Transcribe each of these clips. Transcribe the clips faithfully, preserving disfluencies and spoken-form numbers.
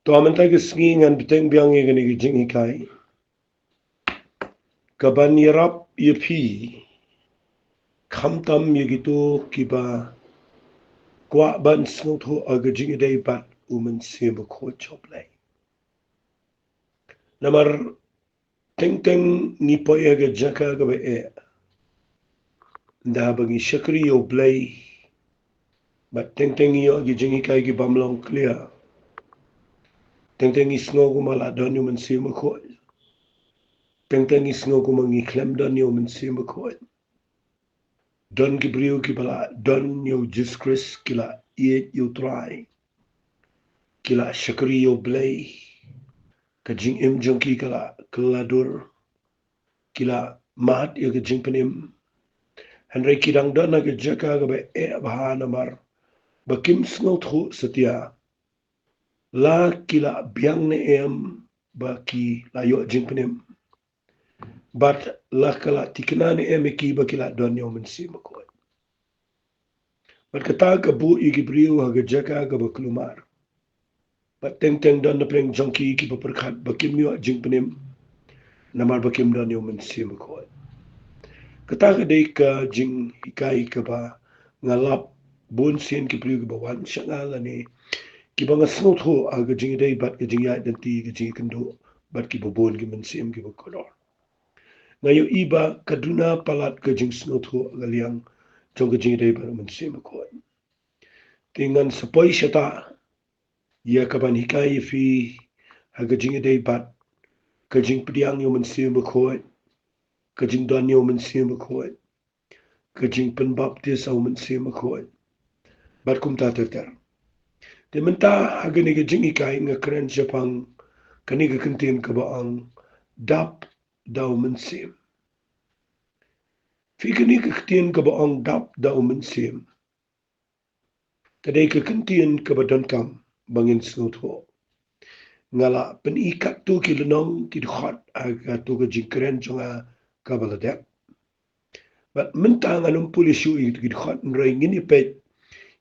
Ka mynta ka sngi ngan bteng biang ïa kane ka jinghikai kaban ïarap ïa phi, khamtam ïa kito kiba kwah ban sngewthuh ïa ka jingïadei bad U Mynsiem Bakhuid jong U Blei. Namar teng teng ngi poi ha ka jaka kaba eh, ynda ba ngi shakri ïa U Blei, bad teng teng ngi ïoh ki jinghikai ki bym long clear. Teng teng ngi sngew kumba la don ïa U Mynsiem Bakhuid. Teng teng ngi sngew kumba ngi khlem don ïa U Mynsiem Bakhuid. Don ki briew kiba la don ïa U Jisu Khrist, ki la ïeit ïa U Trai, ki la shakri ïa U Blei, ka jingim jong ki ka la kylla dur, ki la mad ïa ka jingpynim. Hynrei ki dang don ha ka jaka kaba eh bha namar ba kim sngewthuh satia. La ki la biang ne em ba ki la ïoh jingpynim, bad la ka la thikna ne em ïa ki ba ki la don ïa U Mynsiem Bakhuid. Bad kata ka buh ïa ki briew ha ka jaka kaba kulmar. Bad teng teng don na pdeng jong ki kiba pyrkhat ba kim ïoh jingpynim namar ba kim don ïa U Mynsiem Bakhuid. Kata ka dei ka jinghikai kaba nga lap bun sien ki briew kiba wan sha nga lane kiba nga sngewthuh ïa ka jingïadei bad ka jingïaid lynti, ka jingïakynduh bad kiba bun ki mynsiem kiba kordor. Nga ïohi ba ka duna palat ka jingsngewthuh ha ka liang jong ka jingïadei bad U Mynsiem Bakhuid. Te ngan sa poi shata ïa kaban hikai ïa phi ha ka jingïadei bad ka jingpdiang ïa U Mynsiem Bakhuid, ka jingdon ïa U Mynsiem Bakhuid, ka jingpynbaptis ha U Mynsiem Bakhuid, bad kumta ter ter. Te mynta ha kane ka jinghikai nga kren shaphang kane ka kyntien kaba ong dap da U Mynsiem. Phi, kane ka kyntien kaba ong dap da U Mynsiem ka dei ka kyntien kaba donkam ba ngin sngewthuh. Nga la pyni katto ki lynnong ki dkhot ha kato ka jingkren jong nga kaba la dep. Bad mynta ngan ym pule shuh ïa ki dkhot, hynrei ngin ïa peit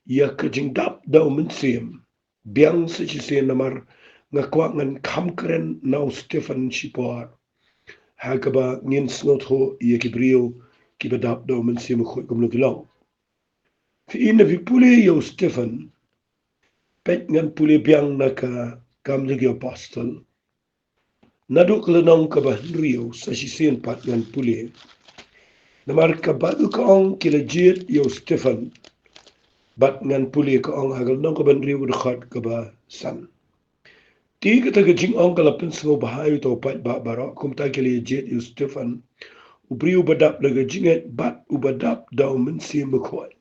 ïa ka jingdap da U Mynsiem biang sa shisien namar nga kwah ngan kham kren na u Stephen shipor ha kaba ngin sngewthuh ïa ki briew kiba dap da U Mynsiem Bakhuid kumno ki long. Phi, ynda phi pule ïa u Stephen, peit, ngan pule biang na ka Kam jong ki Apostol. Naduh ka lynnong kaba hynriew sa shisien pat ngan pule. Namar ka Baibl ka ong ki la jied ïa u Stephen. Bad ngan pule, ka ong ha ka lynnong kaba hynriew, dkhot kaba san: Te kata ka jingong ka la pynsngewbha ïa uta u paidbah baroh, kumta ki la ïa jied ïa u Stephen, u briew uba dap da ka jingngeit bad uba dap da U Mynsiem Bakhuid.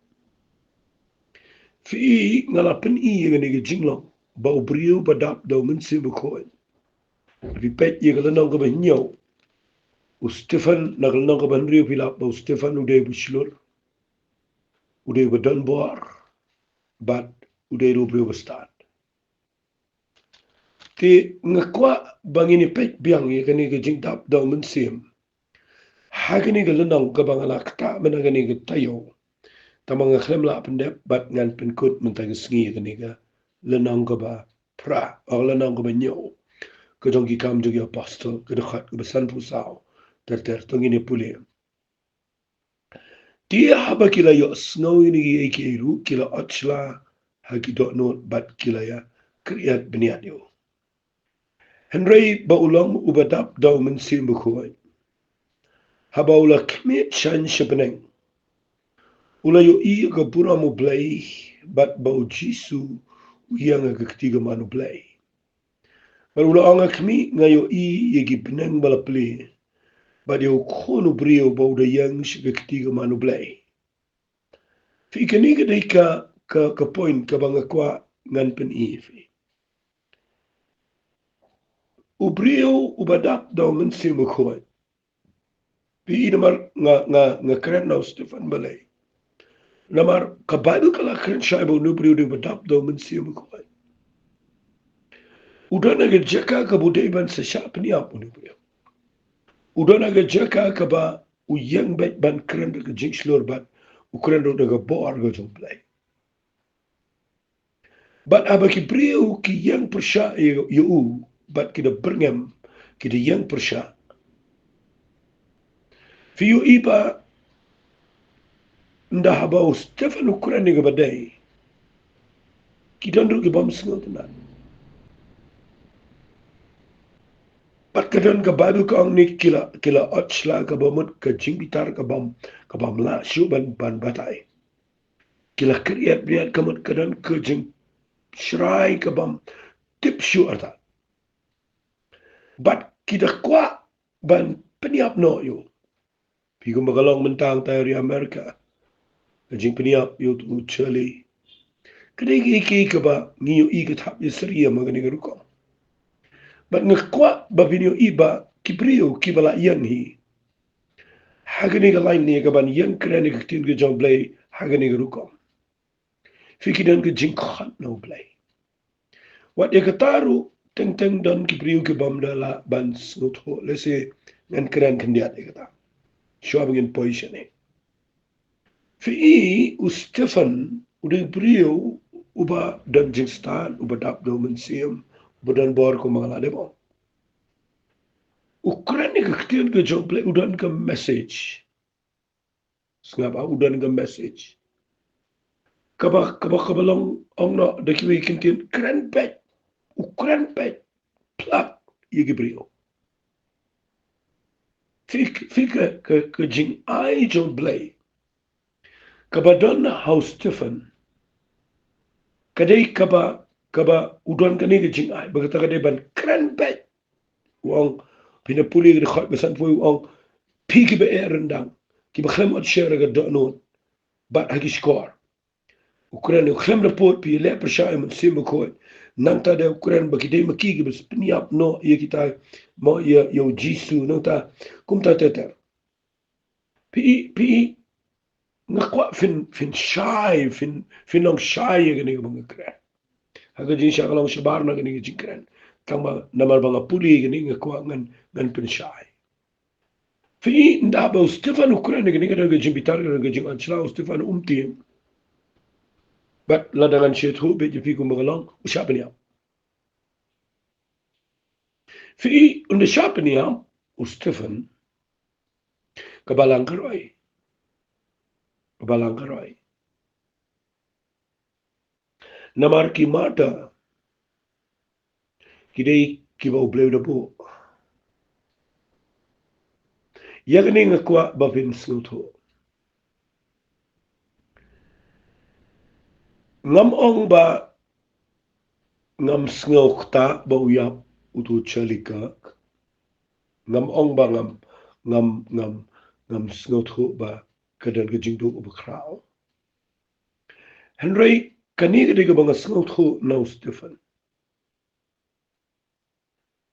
Phi, nga la pyni ïa kane ka jinglong ba u briew uba dap da U Mynsiem Bakhuid. Phi peit ïa ka lynnong kaba hynñiew, u Stephen, na ka lynnong kaba hynriew phi lap ba u Stephen u dei uba shlur, u dei uba don bor, bad u dei ruh u briew uba stad. Te nga kwah ba ngin ïa peit biang ïa kane ka jingdap da U Mynsiem ha kane ka lynnong kaba nga la ktah mynta kane ka taïew. Tangba nga khlem lah pyndep bad ngan pynkut mynta ka sngi ïa kane ka lynnong kaba phra, oh, lynnong kaba hynñiew ka jong ki Kam jong ki Apostol, ka dkhot kaba sanphew saw ter ter. To ngin ïa pule. Te haba ki la ïohsngew ïa kine kiei kiei ruh, ki la ot sla ha ki dohnud bad ki la ïa kyriat bniat ïa u. Hynrei ba u long uba dap da U Mynsiem Bakhuid, haba u la khmih shain sha bneng, u la ïohi ïa ka burom U Blei, bad ba U Jisu u ïeng ha ka kti kamon U Blei. Bad u la ong, nga khmih, nga ïohi ïa ki bneng ba la plie, bad ïa U Khun u briew ba u da ïeng sha ka kti kamon U Blei. Phi, kane ka dei ka, ka, ka point kaba nga kwah ngan pyni ïa phi. U briew uba dap da U Mynsiem Bakhuid. Phi, namar nga, nga, nga kren na u Stephen balei? Namar ka Baibl ka la kren shai ba une u briew u dei uba dap da U Mynsiem Bakhuid. U don ha ka jaka kaba u dei ban sa shah pynïap une u briew. U don ha ka jaka kaba u ïeng beit ban kren da ka jingshlur bad u kren ruh da ka bor ka jong U Blei. Bad haba ki briew ki ïeng pyrshah ïa, ïa u, bad ki da byrngem, ki da ïeng pyrshah. Phi ïohi ba, ynda haba u Stephen u kren ïa kaba dei, ki don ruh ki bym sngewtynnat. Bad ka don ka Baibl ka ong ne ki la, ki la ot sla kaba mut ka jingbitar ka bym, ka bym lah shuh ban, ban batai. Ki la kyriat biat ka mut ka don ka jingshrai ka bym tip shuh artat. Bad ki da kwah ban pynïap noh ïa u. Phi kumba ka long mynta tang ri Amerika, ka jingpynïap ïa u Charlie. Ka dei kiei kiei kaba ngi ïohi ka thap ïa syriem ha kane ka rukom. Bad nga kwah ba phin ïohi ba ki briew kiba la ïeng hi ha kane ka lain ne ka ban ïeng kren ïa ka ktien ka jong U Blei ha kane ka rukom. Phi, ki don ka jingkhot na U Blei. Wat ïa kata ruh teng teng don ki briew ki bym da lah ban sngewthuh. Lehse ngan kren khyndiat ïa kata shuwa ba ngin poi shane. Phi i, u Stephen u dei u briew uba don jingstad, uba dap da u Mynsiem, uba don bor kumba nga la dep ong. U kren ïa ka ktien ka jong U Blei, u don ka message. Sngap, ah, u don ka message. Kaba, kaba, kaba long ong noh da kiwei ki ktien, kren beit, u kren beit, plak ïa ki briew. Phi, phi ka, ka, ka jingai jong U Blei kaba don ha u Stephen ka dei kaba, kaba u don kane ka jingai, ba kata ka dei ban kren beit. U ong, phin da pule ka dkhot ba sanphew, u ong, phi kiba eh ryndang, kiba khlem ot sher ha ka dohnud bad ha ki shkor. U kren, u khlem da pud, phi leh pyrshah ïa u Mynsiem Bakhuid. Nangta de u kren ba ki dei ma ki kiba pynïap noh ïa kita, mo, ïa, ïa u Jisu, nangta kumta ter ter. Phi i, phi i, nga kwah phin, phin shai, phin, phin long shai ïa kane kaba nga kren ha ka jingshah ka long shabar na kane ka jingkren. Tang ba namar ba nga pule ïa kane, nga kwah ngan, ngan pynshai. Phi i, ynda ba u Stephen u kren ïa kane, ka don ka jingbitar, ka don ka jingshah, u Stephen um tieng. Bad lada ngan sngewthuh beit ïa phi kumba ka long, u shah pynïap. Phi i, ynda shah pynïap u Stephen, ka balang ka roi. Ka balang ka roi. Namar ki martyr ki dei kiba U Blei u da buh. Ïa kane nga kwah ba phin sngewthuh. Ngam ong ba ngam sngew ktah ba u ïap utu u Charlie Kirk. Ngam ong ba ngam, ngam, ngam, ngam sngewthuh ba ka don ka jingduk uba khraw. Hynrei kane ka dei kaba nga sngewthuh na u Stephen.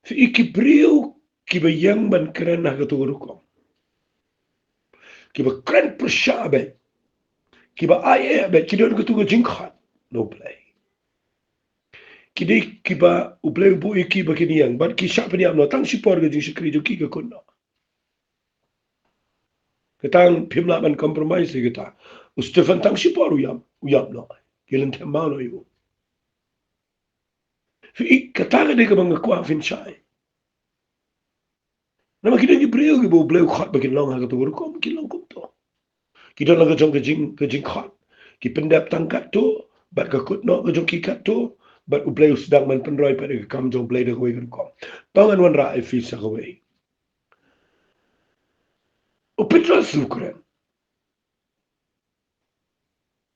Phi i, ki briew kiba ïeng ban kren ha kato ka rukom, kiba kren pyrshah beit, kiba ai eh beit, ki don kato ka jingkhot na U Blei. Ki dei kiba U Blei u buh ïa ki ba kin ïeng, bad ki shah pynïap noh, tang shipor ka jingshakri jong ki ka kut noh. Ka tang phim lah ban compromise ïa kata. U Stephen tang shipor u ïap, u ïap noh. Ki lynthep maw noh ïa u. Phi i, kata ka dei kaba nga kwah phin shai. Namar ki don ki briew kiba U Blei u khot ba kin long ha kato ka rukom, kin long kumto. Ki don la ka jong ka jing, ka jingkhot. Ki pyndep tang katto, bad ka kut noh ka jong ki katto, bad U Blei u sdang ban pynroi pat ïa ka kam jong U Blei da kawei ka rukom. To ngan wanrah ïa phi sa kawei. U Petros u kren.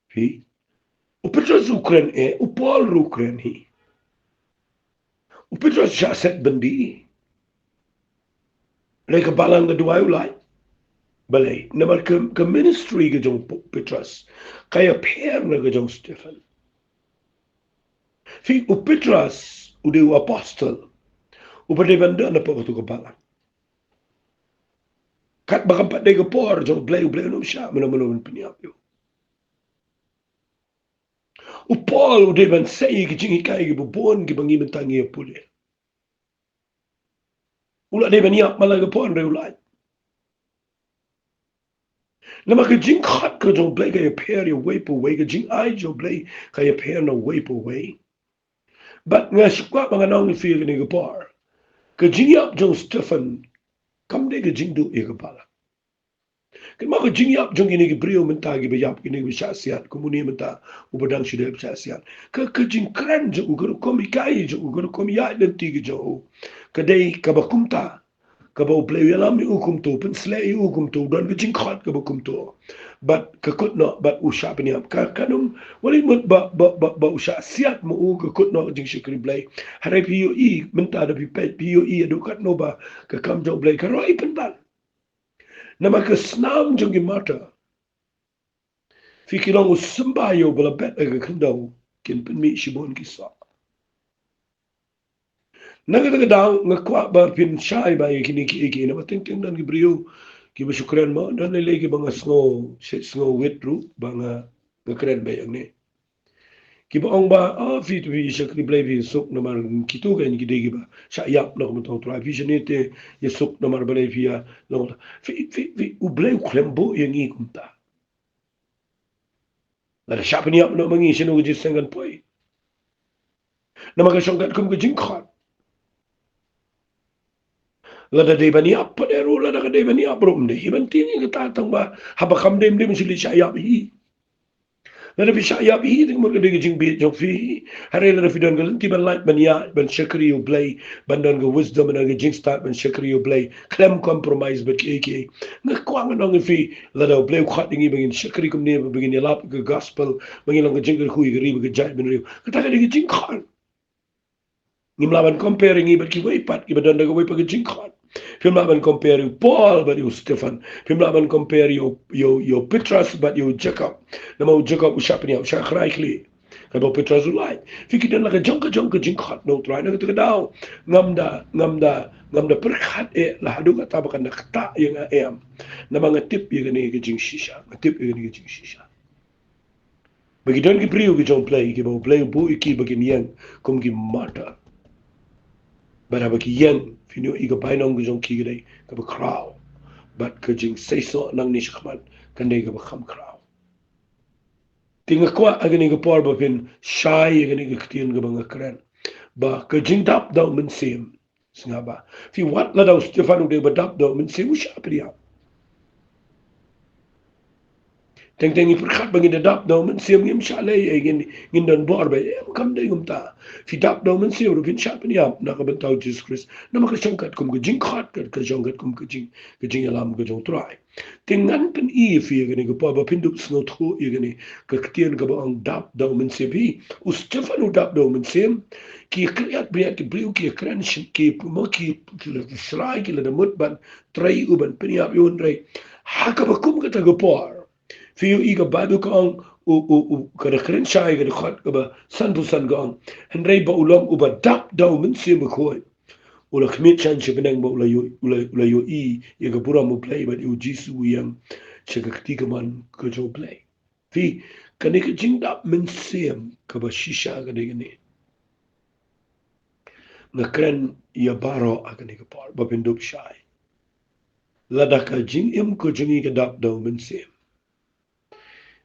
Phi, u Petros u kren eh, u Paul ruh u kren hi. U Petros shah set byndi. Lei ka balang ka duwai u lait. Balei, namar ka, ka ministry ka jong P-, Petros ka ïapher na ka jong Stephen. Phi, u Petros u dei u apostle uba dei ban don hapoh kato ka balang. Katba kam pat dei ka por jong U Blei, U Blei un ym shah mano mano ban pynïap ïa u. U Paul u dei ban sei ki jinghikai kiba bun kiba ngi mynta ngi ïa pule. U la dei ban ïap man la ka por, hynrei u lait. Namar ka jingkhot ka jong U Blei ka ïapher ïa uwei pa uwei, ka jingai jong U Blei ka ïapher na uwei pa uwei. Bad nga sngewkwah ba ngan ong ïa phi ha kane ka por, ka jingïap jong u Stephen kam dei ka jingduh ïa ka balang. Kynmaw, ka jingïap jong kine ki briew mynta kiba ïap, kine kiba shah siat, kum une mynta uba dang shu dep shah siat, ka, ka jingkren jong u, ka rukom hikai jong u, ka rukom ïaid lynti ka jong u, ka dei kaba kumta, kaba U Blei u ïalam ïa u kumto, u pynshlur ïa u kumto, u don ka jingkhot kaba kumto. Bad ka kut noh bad u shah pynïap. Ka, kan ym, wat la mut ba, ba, ba, ba u shah siat ma u, ka kut noh ka jingshakri Blei. Hynrei phi ïohi mynta, da phi peit, phi ïohi haduh katno ba ka kam jong U Blei ka roi pynban. Namar ka snam jong ki martyr, phi, ki long u symbai ïa u ba la bet ha ka khyndew, kin pynmih shibun ki soh. Na kata ka daw nga kwah ba phin shai bha ïa kine kiei kiei, namar teng teng don ki briew kiba shu kren, mo, don lei lei kiba nga sngew, shait sngew wit ruh ba nga, nga kren bha ïa kine. Kiba ong ba, ah, phi, phi shakri Blei phi suk namar kito kein ki dei kiba shah ïap na ka bynta U Trai, phi shane te ïa suk namar balei phi ïa long. Phi, phi, phi, U Blei u khlem buh ïa ngi kumta. Lada shah pynïap noh ma ngi, shano ka jingïaseng kan poi? Namar ka shong katkum ka jingkhot. Lada dei ban ïap pat ruh, lada ka dei ban ïap ruh, ym dei hi ban tieng ïa kata, tang ba haba kam dei, ym dei ban shu leit shah ïap hi. Lada phi shah ïap hi, te ka mut ka dei ka jingbit jong phi. Hynrei lada phi don ka lynti ban lait, ban ïaid, ban shakri U Blei, ban don ka wisdom, ban don ka jingstad ban shakri U Blei, khlem compromise bad kiei kiei, nga kwah ngan ong ïa phi, lada U Blei u khot ïa ngi ba ngin shakri kumne, ba ngin ïalap ka gospel, ba ngin long ka jingkyrkhu ïa ka ri bad ka jaitbynriew, kata ka dei ka jingkhot. Ngim lah ban compare ïa ngi bad kiwei pat kiba don da kawei pat ka jingkhot. Phim lah ban compare ïa u Paul bad ïa u Stephen. Phim lah ban compare ïa u, ïa u, ïa u Petros bad ïa u Jakob. Namar u Jakob u shah pynïap, u shah krai khlieh. Katba u Petros u lait. Phi, ki don la ka jong ka jong ka jingkhot na U Trai. Na kata ka daw ngam da, ngam da, ngam da pyrkhat eh la haduh katta ba kan da ktah ïa nga, em. Namar nga tip ïa kane ka jingshisha. Nga tip ïa kane ka jingshisha. Ba ki don ki briew ki jong U Blei, kiba U Blei u buh ïa ki ba kin ïeng kum ki martyr. Bad haba ki ïeng, phin ïohi ka bainong ka jong ki ka dei kaba khraw. Bad ka jingseisoh nangne shakhmat kan dei kaba kham khraw. Te nga kwah ha kane ka por ba phin shai ïa kane ka ktien kaba nga kren, ba ka jingdap da U Mynsiem. Sngap bha. Phi, wat lada u Stephen u dei ba dap da U Mynsiem, u shah pynïap. Teng teng ngi pyrkhat ba ngin da dap da U Mynsiem, ngim shah leh ei, ngin, ngin don bor bha, em, kam dei kumta. Phi, dap da U Mynsiem ruh phin shah pynïap na ka bynta U Jisu Khrist. Namar ka shong katkum ka jingkhot, ka, ka shong katkum ka jing, ka jingïalam ka jong U Trai. Te ngan pyni ïa phi ha kane ka por ba phin dup sngewthuh ïa kane ka ktien kaba ong dap da U Mynsiem. Phi, u Stephen u dap da U Mynsiem. Ki ïakren bniat, ki briew ki ïakren shin, ki, mo, ki, ki la shrai, ki la da mut ban trei ïa u, ban pynïap ïa u, hynrei ha kaba kum kata ka por, phi ïohi ka Baibl ka ong, u, u, u, ka da kren shai, ka dkhot kaba sanphew san ka ong, hynrei ba u long uba dap da U Mynsiem Bakhuid, u la khmih sha bneng bad u la ïoh, u la, u la ïohi ïa ka burom U Blei bad ïa U Jisu u ïeng sha ka kti kamon ka jong U Blei. Phi, kane ka jingdap mynsiem kaba shisha ka dei kane. Nga kren ïa baroh ha kane ka por ba phin dup shai. Lada ka jingim ka jong ngi ka dap da U Mynsiem,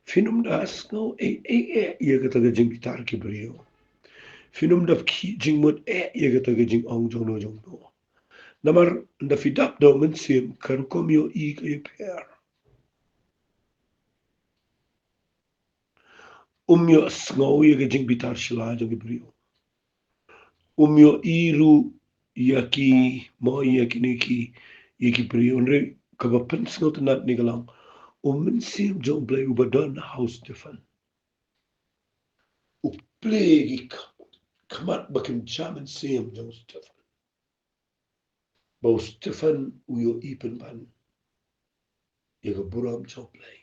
phin ym da sngew ei ei eh ïa kata ka jingbitar ki briew. Phin ym da khih jingmut eh ïa kata ka jingong jongno jongno. Namar ynda phi dap da U Mynsiem, ka rukom ïohi ka ïapher. Um ïohsngew ïa ka jingbitar shylla jong ki briew. Um ïohi ruh ïa ki, mo, ïa kine ki, ïa ki briew. Hynrei kaba pynsngewtynnat ne ka long, U Mynsiem jong U Blei uba don ha u Stephen, u plie ïa ki khmat ba kynja mynsiem jong u Stephen, ba u Stephen u ïohi pynban ïa ka burom jong U Blei,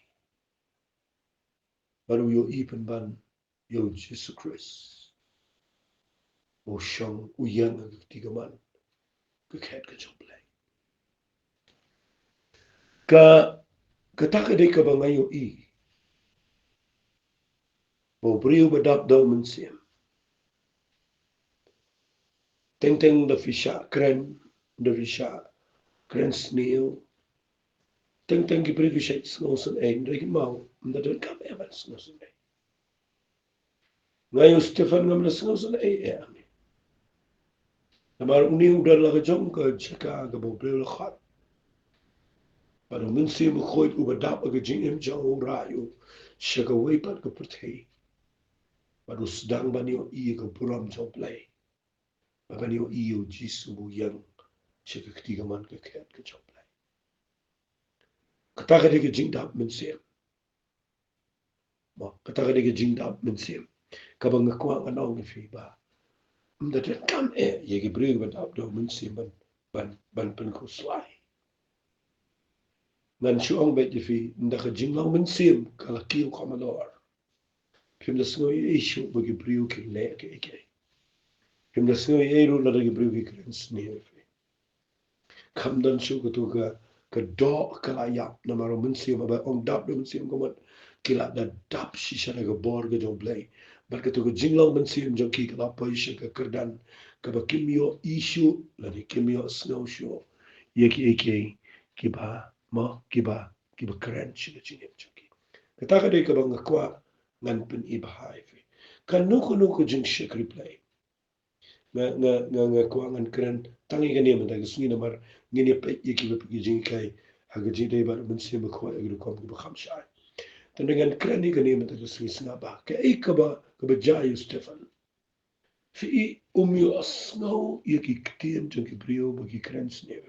bad u ïohi pynban ïa U Jisu Khrist, u shong, u ïeng ha ka kti kamon ka khet ka jong U Blei. Ka, kata ka dei kaba nga ïohi, ba u briew ba dap da U Mynsiem, teng teng da phi shah kren, da phi shah kren sniew, teng teng ki briew ki shait sngewsynei, hynrei kynmaw, ym da donkam eh ban sngewsynei. Nga ïa u Stephen ngam da sngew sa ei ei. Namar une u don la ka jong ka jaka kaba u Blei u la khot. Bad u Mynsiem Bakhuid uba dap ha ka jingim jong u u rah ïa u sha kawei pat ka pyrthei. Bad u sdang ban ïohi ïa ka burom jong u Blei. Bad ban ïohi ïa u Jisu ba u ïeng sha ka kti kamon ka khet ka jong u Blei. Kata ka dei ka jingdap mynsiem. Mo, kata ka dei ka jingdap mynsiem. Kaba nga kwah ngan ong ïa phi ba ym da donkam eh ïa ki briew kiba dap da u Mynsiem ban, ban, ban pynkhuslai. Ngan shu ong beit ïa phi, ynda ka jinglong mynsiem ka la kiew kham halor, phim da sngew ei ei shuh ba ki briew ki leh kiei kiei. Phim da sngew ei ei ruh lada ki briew ki kren sniew ïa phi. Kam don shuh kato ka, ka doh ka la ïap namar u Mynsiem, haba ong dap da u Mynsiem ka mut ki la da dap shisha da ka bor ka jong u Blei. Bad kato ka jinglong mynsiem jong ki ka la poi sha ka kyrdan kaba kim ïohi shuh lane kim ïohsngew shuh ïa kiei kiei kiba, mo, kiba, kiba kren sha ka jingim jong ki. Kata ka dei kaba nga kwah ngan pyni bha ïa phi. Kano kano ka jingshakri Blei. Nga, nga, nga, nga kwah ngan kren tang ïa kane mynta ka sngi namar ngin ïa peit ïa kiba, ki jinghikai ha ka jingïadei bad u Mynsiem Bakhuid ha ki rukom kiba kham shai. Tang ngan kren ïa kane mynta ka sngi, sngap bha. Kaei kaba, kaba jia ïa u Stephen? Phi i, um ïohsngew ïa ki ktien jong ki briew ba ki kren sniew.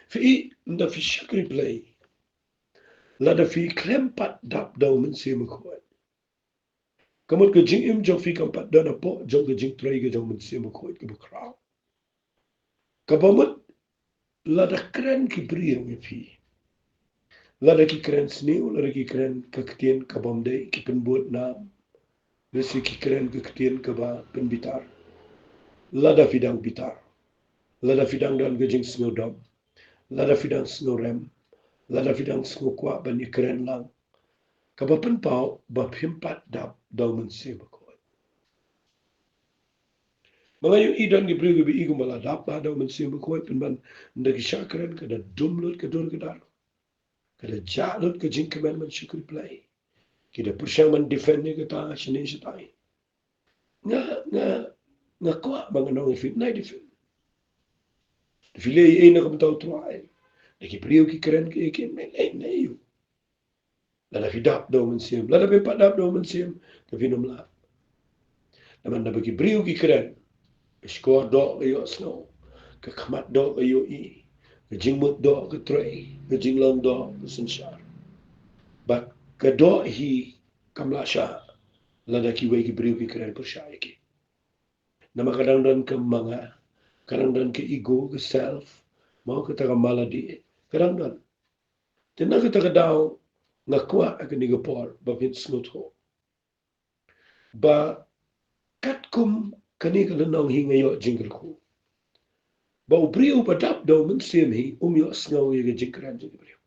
Phi i, ynda phi shakri Blei, lada phi khlem pat dap da u Mynsiem Bakhuid, ka mut ka jingim jong phi kam pat don hapoh jong ka jingtrei ka jong u Mynsiem Bakhuid kaba khraw. Kaba mut lada kren ki briew ïa phi, lada ki kren sniew, lada ki kren ka ktien kabym dei, ki pynbud nam, lehse ki kren ka ktien kaba pynbitar, lada phi dang bitar, lada phi dang don ka jingsngewdom, lada phi dang sngewrem, lada phi dang sngew kwah ban ïakren lang, kaba pynpaw ba phim pat dap da u Mynsiem Bakhuid. Ma nga ïohi don ki briew kiba i kumba la dap bha da u Mynsiem Bakhuid, pynban ynda ki shah kren ka da dum lut ka dur ka dar, ka da jah lut ka jingkmen ban shakri Blei. Ki da pyrshang ban defend ïa kata shane shatai. Nga, nga, nga kwah ba ngan ong ïa phi, nai defend. Phi leh ei ei na ka bynta u Trai, da ki briew ki kren kiei kiei, nai, nai, nai ïa u. Lada phi dap da u Mynsiem, lada phim pat dap da u Mynsiem, te phin ym lah. Namar naba ki briew ki kren, ka shkor doh ka ïohsngew, ka khmat doh ka ïohi, ka jingmut doh ka trei, ka jinglong doh ka synshar. Bad ka doh hi kam lah shah lada kiwei ki briew ki kren pyrshah ïa ki. Namar ka dang don ka ma nga, ka dang don ka ego, ka self, mo, kata ka malady, ka dang don. Te na kata ka daw nga kwah ha kane ka por ba phin sngewthuh ba katkum kane ka lynnong hi nga ïoh jingkyrkhu ba u briew ba dap da u Mynsiem hi um ïohsngew ïa ka jingkren jong ki briew.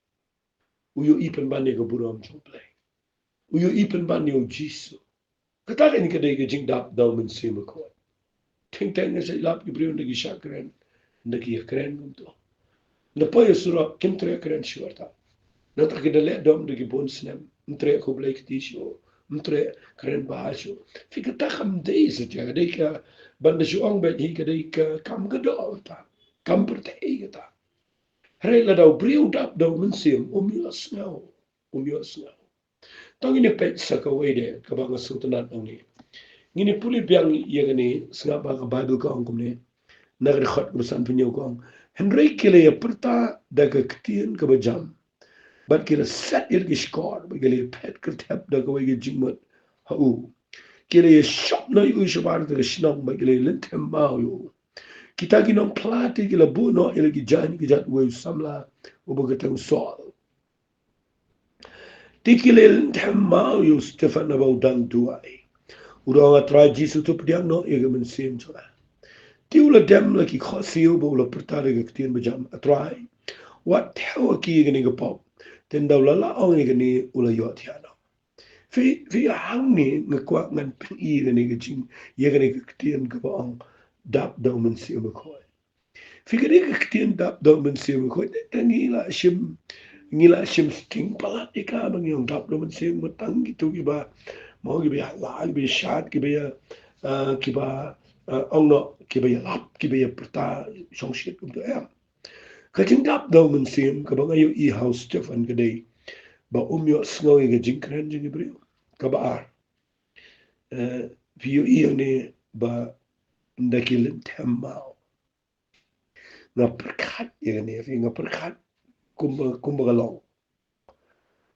U ïohi pynban ïa ka burom jong u Blei. U ïohi pynban ïa u Jisu. Kata ka dei ka jingdap da u Mynsiem Bakhuid. Teng teng nga sa lap ki briew ynda ki shah kren, ynda ki ïakren kumto. Ynda poi ha surok kim treh kren shuh artat. Nangta ki da leh dom da ki bun snem, ym treh khublei kti shuh, ym treh kren bha shuh. Phi, kata kam dei sa, ka dei ka, ban da shu ong beit hi, ka dei ka kam ka doh kata, kam pyrthei kata. Hynrei lada u briew u dap da u Mynsiem, um ïohsngew, um ïohsngew. Tang ngin ïa peit sa kawei de kaba nga sngewtynnat nangne. Ngin ïa pule biang ïa kane, sngap ba ka Baibl ka ong kumne. Na ka dkhot kaba sanphew hynñiew ka ong, hynrei ki la ïa pyrta da ka ktien kaba jam, bad ki la set ïa ki shkor, bad ki la ïa phet kyrthep da kawei ka jingmut ha u. Ki la ïa shop noh ïa u shabar da ka shnong, bad ki la ïa lynthem maw ïa u. Kita ki nongphla te ki la buh noh ïa la ki jaiñ ki jait uwei u samla uba kyrteng u Saul. Te ki la lynthem maw ïa u Stephen haba u dang duwai, u da ong, A Trai Jisu, to pdiang noh ïa ka mynsiem jong nga. Te u la dem la ki khohsiew bad u la pyrta da ka ktien ba jam, A Trai, wat thew ha ki ïa kane ka pop. Te ynda u la lah ong ïa kane, u la ïohthiah noh. Phi, phi, hangne nga kwah ngan pyni ïa kane ka jing, ïa kane ka ktien kaba ong dap da u Mynsiem Bakhuid. Phi, kane ka ktien dap da u Mynsiem Bakhuid, te ngi la shim, ngi la shim sting palat ïa ka ba ngi ong dap da u Mynsiem, ba tang kito kiba, Mo kiba ïa la, kiba ïa shad, kiba ïa, ah, kiba, ah, ong noh, kiba ïalap, kiba ïa pyrta shongshit kumta em. Ka jingdap da u Mynsiem kaba nga ïohi ha u Stephen ka dei ba um ïohsngew ïa ka jingkren jong ki briew. Kaba ar, eh, phi ïohi ïa kane ba ynda ki lynthem maw. Nga pyrkhat ïa kane, phi, nga pyrkhat kumba, kumba ka long.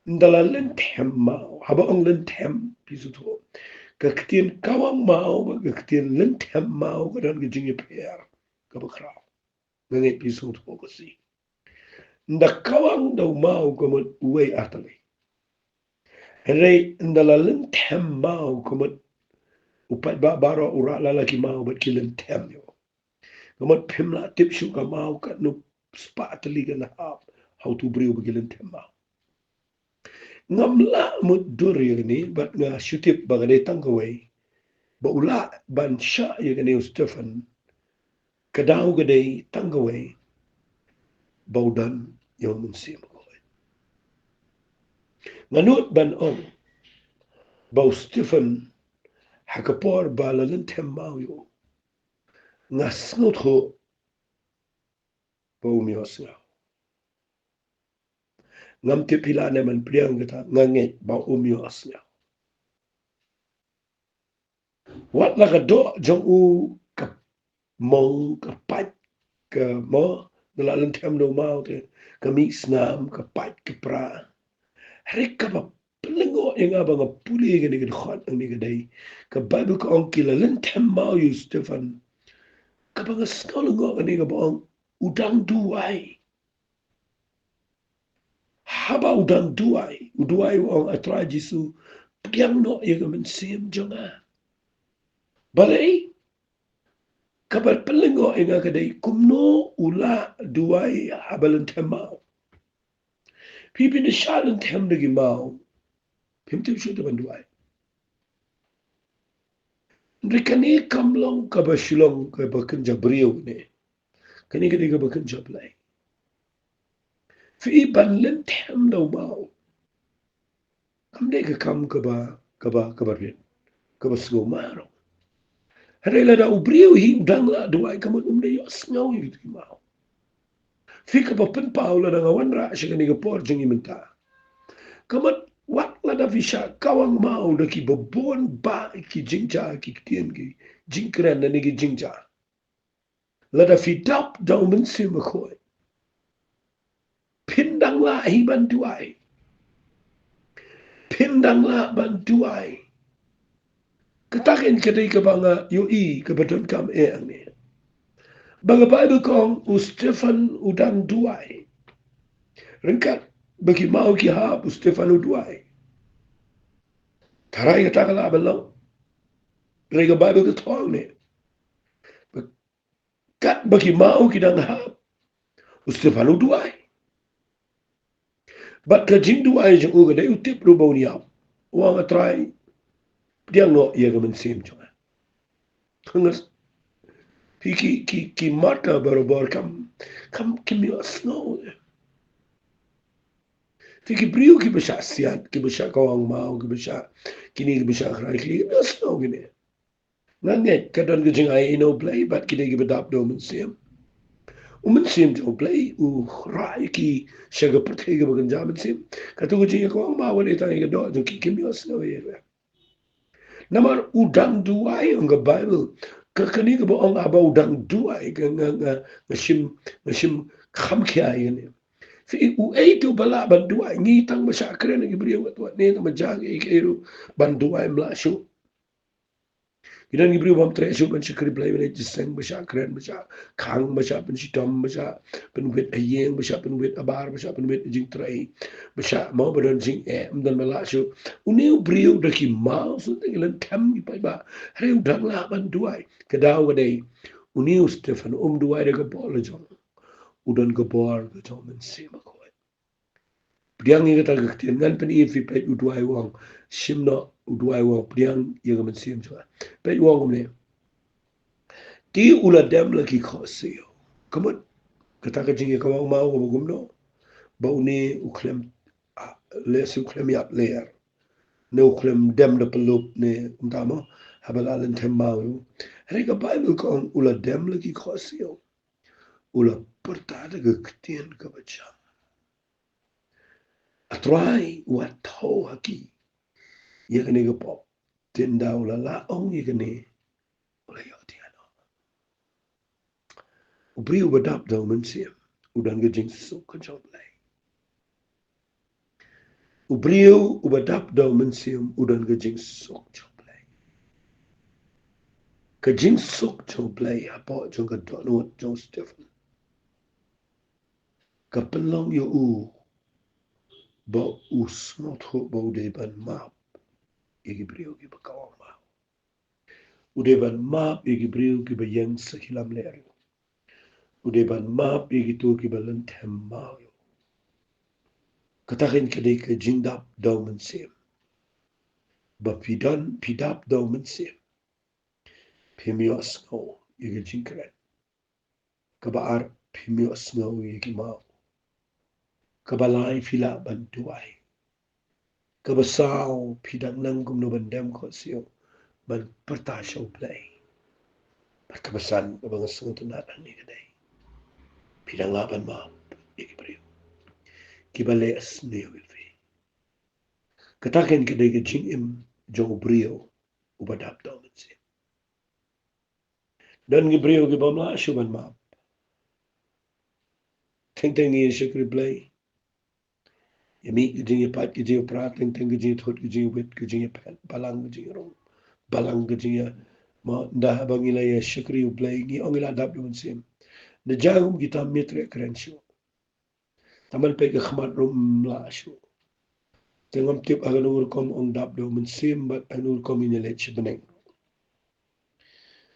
Ynda la lynthem maw, haba ong lynthem, phi sngewthuh. Ka ktien kawang maw bad ka ktien lynthem maw ka don ka jingïapher kaba khraw. Nga ngeit phi sngewthuh ka si. Ynda kawang da u maw ka mut uwei artylli. Hynrei ynda la lynthem maw ka mut u paidbah baroh u rah la la ki maw bad ki lynthem ïa u. Ka mut phim lah tip shuh ka maw katno spah tylli kan hap ha utu u briew ba ki lynthem maw. Ngam lah mutdur ïa kane bad nga shu tip ba ka dei tang kawei ba u lah ban shah ïa kane u Stephen. Ka daw ka dei tang kawei ba u don ïa u Mynsiem Bakhuid. Nga nud ban ong ba u Stephen ha ka por ba la lynthem maw ïa u, nga sngewthuh ba um ïohsngew. Ngam tip phi lah ne em ban pdiang kata, nga ngeit ba um ïohsngew. Wat la ka doh jong u ka mong, ka pait, ka mo, ynda la lynthem da u maw te, ka mih snam, ka pait, ka pra. Hynrei kaba pynlyngngoh ïa nga ba nga pule ïa kane ka dkhot hangne ka dei, ka Baibl ka ong ki la lynthem maw ïa u Stephen. Kaba nga sngew lyngngoh kane kaba ong u dang duwai. Haba u dang duwai, u duwai u ong, A Trai Jisu, pdiang noh ïa ka mynsiem jong nga. Balei? Kaba pynlyngngoh ïa nga ka dei kumno u la duwai haba lynthem maw. Phi, phin ïa shah lynthem da ki maw, phim tip shuh te ban duwai. Hynrei kane kam long kaba shu long kaba kynja briew ne. Kane ka dei kaba kynja Blei. Phi, ban lynthem da u maw kam dei ka kam kaba, kaba, kaba rit, kaba sngewmar. Hynrei lada u briew hi u dang lah duwai ka mut um dei ïohsngew ïa ki maw. Phi, kaba pynpaw lada nga wanrah sha kane ka por jong ngi mynta, ka mut wat lada phi shah kawang maw da kiba bun bah ki jingjia, ki ktien, ki jingkren ne ki jingjia, lada phi dap da u Mynsiem Bakhuid, phin dang lah hi ban duwai. Phin dang lah ban duwai. Kata kein ka dei kaba nga ïohi kaba donkam eh hangne. Ba ka Baibl ka ong u Stephen u dang duwai. Ryngkat ba ki maw ki hap, u Stephen u duwai. Tharai kata ka lah ban long. Hynrei ka Baibl ka thoh hangne ba katba ki maw ki dang hap, u Stephen u duwai. Bad ka jingduwai jong u ka dei u tip ruh ba un ïap. U ong, A Trai, pdiang noh ïa ka mynsiem jong nga. Phi, ki, ki, ki martyr barabor kam, kam, kim ïohsngew. Phi, ki briew kiba shah siat, kiba shah kawang maw, kiba shah kine, kiba shah khrai khlieh, kim ïohsngew kine. Nga ngeit ka don ka jingai ïa u Blei bad ki dei kiba dap da u Mynsiem. U Mynsiem jong u Blei u rah ïa ki sha ka pyrthei kaba kynja mynsiem. Kato ka jingïakawang maw ka dei tang ïa ka doh jong ki, kim ïohsngew ïa ka. Namar u dang duwai, ong ka Baibl. Ka, kane kaba ong haba u dang duwai, ka nga, nga, nga shim, nga shim kham khia ïa kane. Phi, uei te uba lah ban duwai? Ngi tang ba shah kren ki briew wat wat ne, tang ba jia kiei kiei ruh ban duwai ym lah shuh. Ki don ki briew bym treh shuh ban shakri Blei, ban leit jingïaseng, ba shah kren, ba shah khang, ba shah pynshitom, ba shah pynwit ha ïing, ba shah pynwit habar, ba shah pynwit jingtrei, ba shah mo, ba don jingeh, ym don ba lah shuh. Une u briew da ki maw, sngewthuh, ki lynthem ki paidbah. Hynrei u dang lah ban duwai. Ka daw ka dei, une u Stephen um duwai da ka bor la jong. U don ka bor ka jong u Mynsiem Bakhuid. Pdiang ïa kata ka ktien, ngan pyni ïa phi, peit u duwai u ong. Shim noh u duwai u ong, pdiang ïa ka mynsiem jong nga. Peit u ong kumne. Te u la dem la ki khohsiew. Ka mut kata ka jingïakawang maw kaba kumno? Ba une u khlem, ah, lehse u khlem ïap lyer. Ne u khlem dem da pynlup ne kumta mo, haba la lynthem maw ïa u. Hynrei ka Baibl ka ong u la dem la ki khohsiew. U la pyrta da ka ktien kaba jam. A Trai, wat thaw ha ki ïa kane ka pop. Te ynda u la lah ong ïa kane, u la ïoh thiah noh. U briew uba dap da u Mynsiem u don ka jingsuk ka jong U Blei. U briew uba dap da u Mynsiem u don ka jingsuk jong U Blei. Ka jingsuk jong U Blei hapoh jong ka dohnud jong u Stephen ka pynlong ïa u ba u sngewthuh ba u dei ban map ïa ki briew kiba kawang maw. U dei ban map ïa ki briew kiba ïeng sakhi lamler ïa u. U dei ban map ïa kito kiba lynthem maw ïa u. Kata kein ka dei ka jingdap da u Mynsiem. Ba phi don, phi dap da u Mynsiem, phim ïohsngew ïa ka jingkren. Kaba ar, phim ïohsngew ïa ki maw. Kaba lai, phi lah ban duwai. Kaba saw, phi dang nang kumno ban dem khohsiew ban pyrta sha U Blei. Bad kaba san, kaba nga sngewtynnad hangne ka dei, phi dang lah ban map ïa ki briew kiba leh sniew ïa phi. Kata kein ka dei ka jingim jong u briew uba dap da u Mynsiem. Don ki briew kibym lah shuh ban map. Teng teng ngi ïa shakri Blei, ïa mih ka jingïapait ka jingïapra, teng teng ka jingïathut ka jingïawit, ka jingïaphet, balang ka jingïarung, balang ka jingïa, mo, ynda haba ngi la ïa shakri U Blei ngi ong ngi la dap da u Mynsiem. Da jia kum kita ym ïatreh kren shuh. Tang ban peit ka khmat ruh ym lah shuh. Te ngam tip ha kano ka rukom ong dap da u Mynsiem bad ha kano ka rukom ngin ïaleit sha bneng.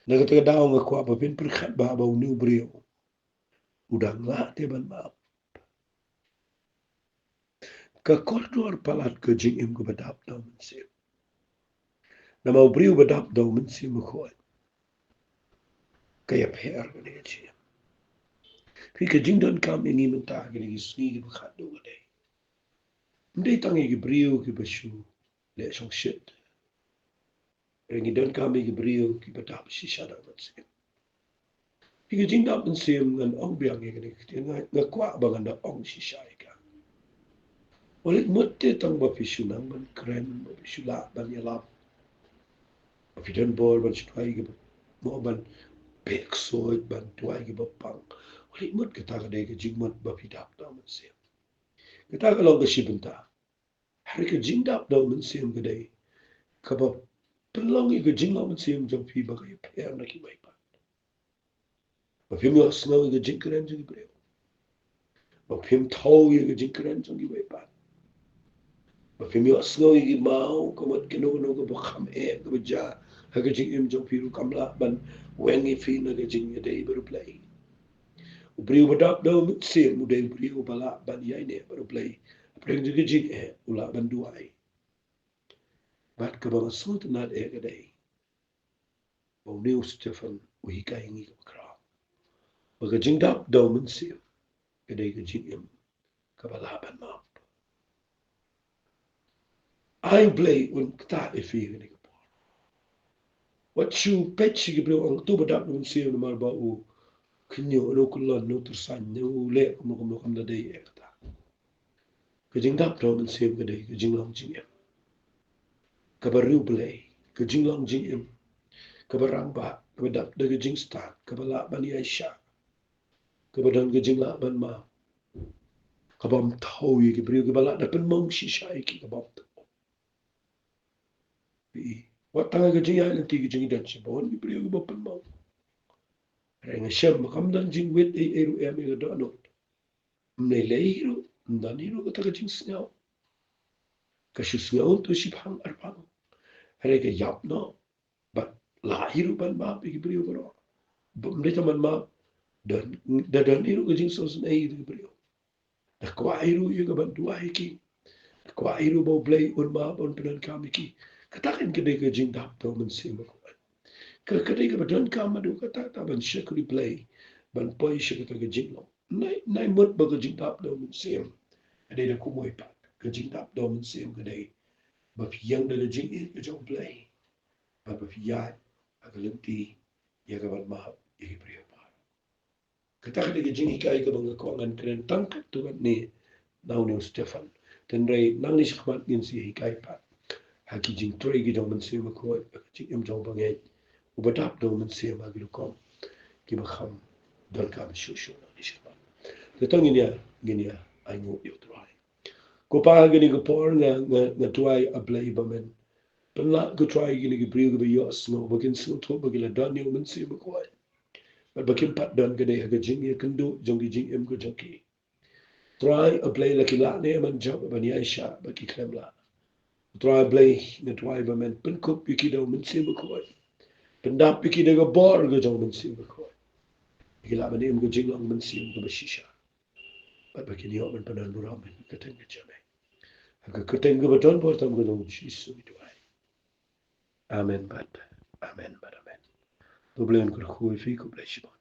Na kata ka daw nga kwah ba phin pyrkhat ba haba une u briew u dang lah te ban map, ka kordor palat ka jingim kaba dap da u Mynsiem. Namar u briew uba dap da u Mynsiem Bakhuid ka ïapher kane ka jingim. Phi, ka jingdonkam ïa ngi mynta kine ki sngi kiba khatduh ka dei, ym dei tang ïa ki briew kiba shu leh shongshit. Hynrei ngi donkam ïa ki briew kiba dap shisha da u Mynsiem. Phi, ka jingdap Mynsiem ngan ong biang ïa kane ka ktien, nga, nga kwah ba ngan da ong shisha ïa ka. Wat leit mut te tang ba phi shu nang ban kren, ba phi shu lah ban ïalap, ba phi don bor ban shu duwai ïa kiba, mo, ban pek soi, ban duwai ïa kiba pang. Wat leit mut kata ka dei ka jingmut ba phi dap da u Mynsiem. Kata ka long ka shi bynta. Hynrei ka jingdap da u Mynsiem ka dei kaba pynlong ïa ka jinglong mynsiem jong phi ba ka ïapher na kiwei pat. Ba phim ïohsngew ïa ka jingkren jong ki briew. Ba phim thaw ïa ka jingkren jong kiwei pat. Ba phim ïohsngew ïa ki maw, ka mut kano kano kaba kham eh kaba jia ha ka jingim jong phi ruh kam lah ban weng ïa phi na ka jingïadei bad U Blei. U briew uba dap da u Mynsiem u dei u briew uba lah ban ïaineh bad U Blei. Hapdeng jong ka jingeh u lah ban duwai. Bad kaba nga sngewtynnad eh ka dei ba une u Stephen u hikai ïa ngi kaba khraw ba ka jingdap da u Mynsiem ka dei ka jingim kaba lah ban map. Ai U Blei un ktah ïa phi kane ka por. Wat shu peit sha ki briew ong uto ba dap da u Mynsiem namar ba u khñiuh, u kyllon, u tyrsañ, u leh kumno kumno, kam da dei eh kata. Ka jingdap da u Mynsiem ka dei ka jinglong jingim kaba riewblei, ka jinglong jingim kaba rangbah, kaba dap da ka jingstad, kaba lah ban ïaishah, kaba don ka jinglah ban map, kabym thaw ïa ki briew, kiba lah da pynmong shisha ïa ki kabym thaw. Phi, wat tang ha ka jingïaid lynti ka jingïadon shibun ki briew kiba pynmong. Hynrei nga shem ba kam don jingwit ei ei ruh em ïa ka dohnud. Ym lei lei hi ruh, ym don hi ruh kata ka jingsngew. Ka shu sngew to shiphang arphang. Hynrei ka ïap noh. Bad lah hi ruh ban map ïa ki briew baroh. Ym dei tang ban map, don, da don hi ruh ka jingsngewsynei ïa ki briew. Da kwah hi ruh ïa ka ban duwai ïa ki. Da kwah hi ruh ba U Blei un map, un pyndonkam ïa ki. Kata kan ka dei ka jingdap da u Mynsiem Bakhuid. Ka, ka dei kaba donkam haduh katta katta ban shakri Blei, ban poi sha kata ka jinglong. Nai, nai mut ba ka jingdap da u Mynsiem ka dei da kumwei pat. Ka jingdap da u Mynsiem ka dei ba phi ïeng da ka jingïeit ka jong U Blei, bad ba phi ïaid ha ka lynti ïa ka ban map ïa ki briew baroh. Kata ka dei ka jinghikai kaba nga kwah ngan kren tang katto katne na une u Stephan. Hynrei nangne shakhmat ngin sa hikai pat ha ki jingtrei ki jong U Mynsiem Bakhuid, ha ka jingim jong u bangeit uba dap da U Mynsiem ha ki rukom kiba kham donkam shuh shuh nangne shakhmat. Te to ngin ïa, ngin ïa ainguh ïa U Trai. Ko Pa, ha kane ka por nga, nga, nga duwai, A Blei ba men pynlah, ko Trai, ïa kine ki briew kiba ïohsngew ba kin sngewthuh ba ki la don ïa U Mynsiem Bakhuid, bad ba kim pat don ka dei ha ka jingïakynduh jong ki jingim ka jong ki. Trai, A Blei, la ki lah ne em ban jop ban ïaishah, ba ki khlem lah. Trai, A Blei, nga duwai ba men pynkup ïa ki da U Mynsiem Bakhuid, pyndap ïa ki da ka bor ka jong U Mynsiem Bakhuid, ba ki lah ban im ka jinglong mynsiem kaba shisha, bad ba kin ïoh ban pynbor ïa ka kyrteng ka jong me. Ha ka kyrteng kaba don bor tam ka jong U Jisu ngi duwai. Amen bad amen bad amen. To U Blei un kyrkhu ïa phi, khublei shibun.